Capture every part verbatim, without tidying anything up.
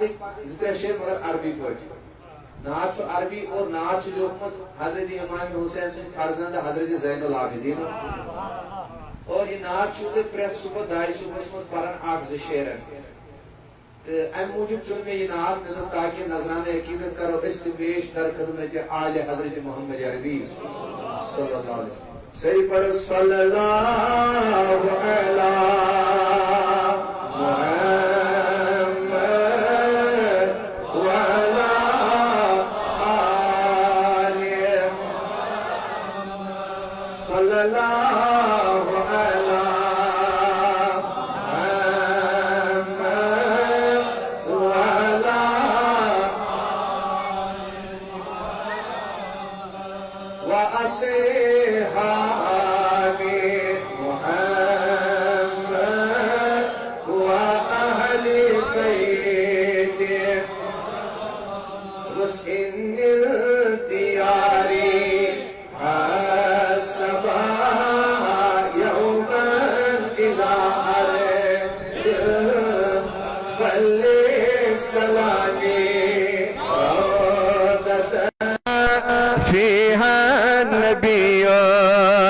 زٕ ترٛےٚ شعر مگر عربی پٲٹھۍ۔ نعت چھُ عربی اور نعت چھُ لیوٗکھمُت حضرت امام حسین سٕنٛدِ فرزند حضرت زین العابدین۔ اور یہِ نعت چھُو تُہۍ پرٛٮ۪تھ صبح دعایہِ صبحس منٛز پران اکھ زٕ شعرن۔ تہٕ امہِ موٗجوٗب چُن مےٚ یہِ نعت، مےٚ دوٚپ تاکہِ نذرانہ عقیدت کرو أسۍ تہِ پیش در خدمت آلِ حضرت محمد عربی صلی اللہ علیہ وسلم۔ سٲری پٔرِو صلی اللہ علی محمد وعلی آلِ صلی اللہ علی محمد وعلی وأصحاب محمد وأهل بيته. بس إن الديار الصباح يوما إلى أرض بلغ سلامي روضة فيها النبي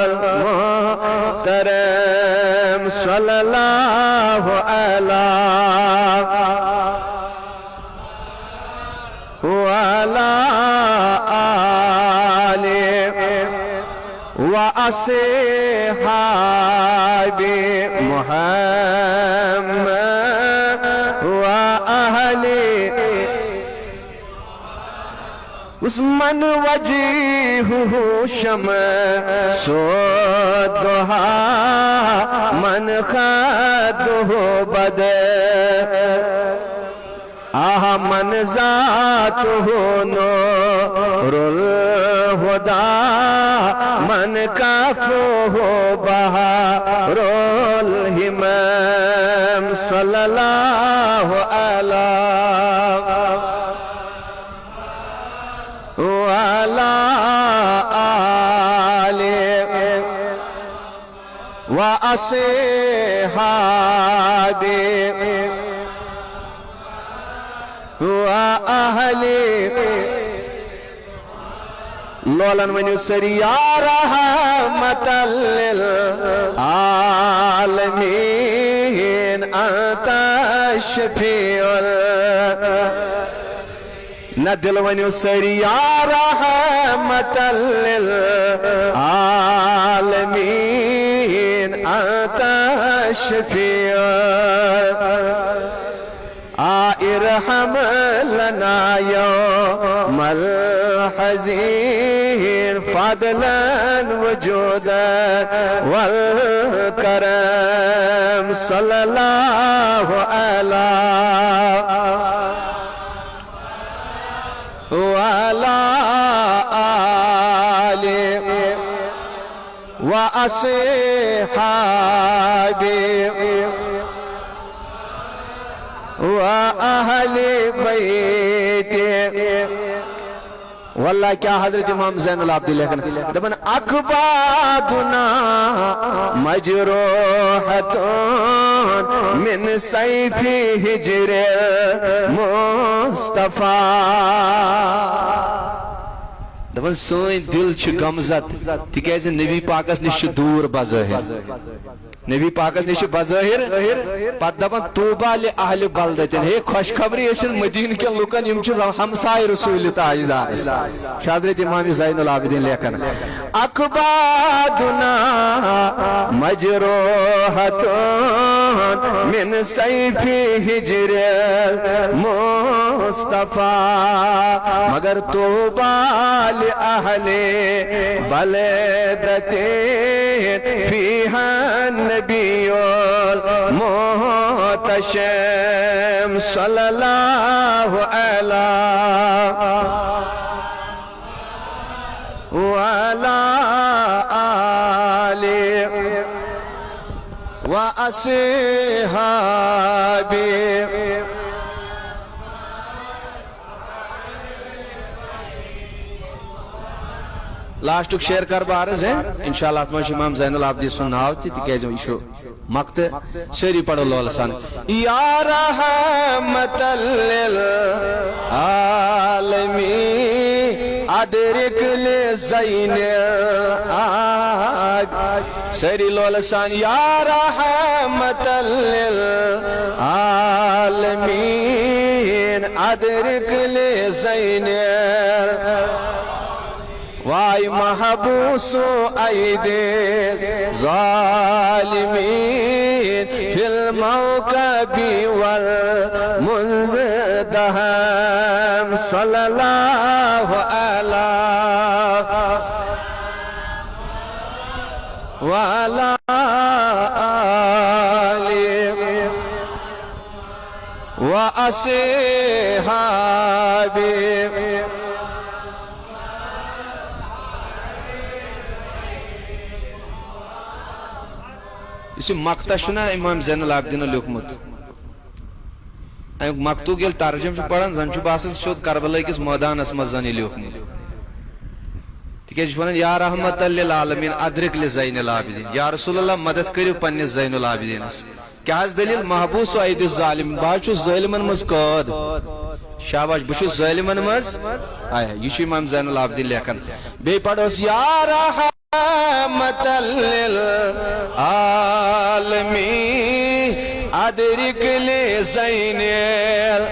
المحترم صلى الله على وعلى آله وأصحاب محمد وأهل عثمان وجهه شمس الضحى من خده بدر. آه، من ذاته نور الهدى، من كفه بحر الهمم، صلى الله على وعلى آله وأصحابه وأهل. لولن ؤنِو سٲری، یا رحمت للعالمین انت شفیع ال-، نہ دِل ؤنِو سٲری، یا رحمت للعالمین انت شفیع ال-، آ ارحم لنا یوم الحزین فضلا وجودا والکرم، صلی اللہ علی وعلى آله وأصحابه وأهل بيته. واللہ کیا حضرت امام زین العابدین لیکھان، دپان، اکبادنا مجروحة من سيف هجر المصطفى. دپان، سٲنۍ دِل چھِ غمزد، تِکیازِ نبی پاکس نِش چھِ دوٗر بظٲہِر۔ نبی پاکس نِش چھِ بظٲہِر۔ پتہٕ دپان، طوبیٰ لأہلِ بلدة، ہے، خۄشخبری ٲسِن مدیٖنہٕ کٮ۪ن لُکن، یِم چھِ ر-، ہمسایہِ رسول تاجدارس۔ چھُ حضرت امام زین العابدین لیکھان، اکبادنا مجروحة من سيف هجر المصطفى، مگر طوبیٰ لأهل بلدة فيها النبي المحتشم، صلى الله على وعلى آله وأصحابه. لاسٹُک شعر کَرٕ بہٕ عرض، ہے، انشاءاللہ اَتھ منٛز چھُ امام زین العابدین سُنٛد ناو تہِ، تِکیٛازِ یہِ چھُ مقطع۔ سٲری پَرو لولہٕ سان۔ یا رحمت للعالمین، ادرک لزین العابدین۔ سٲری لولہٕ سان۔ یا رحمت للعالمین، ادرک لزین ال-، وای محبوس ایدی ظالمین فی الموکب والمزدحم۔ صلی اللہ علی وعلی آلہ وأصحابہ۔ یُس یہِ مقطع چھُنہ امام زین العابدینن لیوٗکھمُت، اَمیُک مقطعُک ییٚلہِ ترجمہٕ چھُ پران، زن چھُ باسان سیوٚد کربلہ کِس مٲدانس منٛز زن یہِ لیوٗکھمُت۔ تِکیٛازِ یہِ چھُ ونان، یا رحمت للعالمین ادرک لزین العابدین، یا رسول اللہ مدد کٔرِو پننِس زین العابدینس۔ کیٛاہ حظ دٔلیٖل؟ محبوس ایدی ظالم، بہٕ حظ چھُس ظٲلمن منٛز قٲد۔ شاباش، بہٕ چھُس ظٲلمن منٛز۔ آے، یہِ چھُ امام زین العابدین لیکھان۔ بیٚیہِ پرو أسۍ، یا رحمت للعالمین ادرک لزین ال-،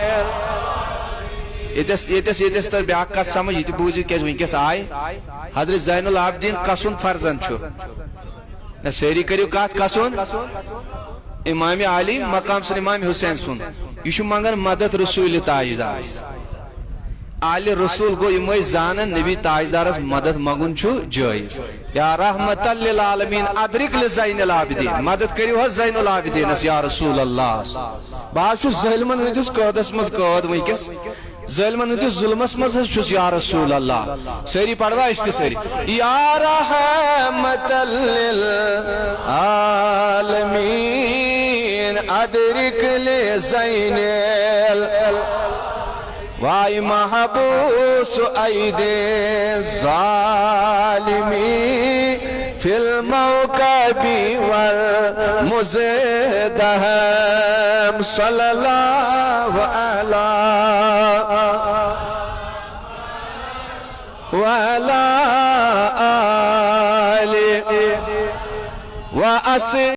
ییٚتٮ۪س، ییٚتٮ۪س، ییٚتٮ۪س تر بیٛاکھ کتھ سمجھ، یہِ تہِ بوٗزِو، کیٛازِ وٕنکیٚس آے حضرت زین العابدین کسُنٛد فرزند چھُ۔ نہ، سٲری کٔرِو کتھ، کسُنٛد؟ امام علی مقام سُنٛد، امام حسین سُنٛد۔ یہِ چھُ منگان مدد رسول تاجدارس۔ آلِ رسول گوٚو، یِم ٲسۍ زانان نبی تاجدارس مدد منگُن چھُ جٲیز۔ یا رحمت للعالمین ادرک لزین العابدین، مدد کٔرِو حظ زین العابدینس یا رسول اللہ۔ بہٕ حظ چھُس ظٲلمن ہٕنٛدِس قٲدس منٛز قٲد وٕنکیٚس۔ ظٲلمن ہٕنٛدِس ظُلمس منٛز حظ چھُس یا رسول اللہ۔ سٲری پروا أسۍ تہِ سٲری۔ یا رحمت للعالمین ادرک لزین ال-، وای محبوس ایدی ظالمین فی الموکب والمزدحم۔ صلی اللہ علی وعلی آلہ وأصحابہ۔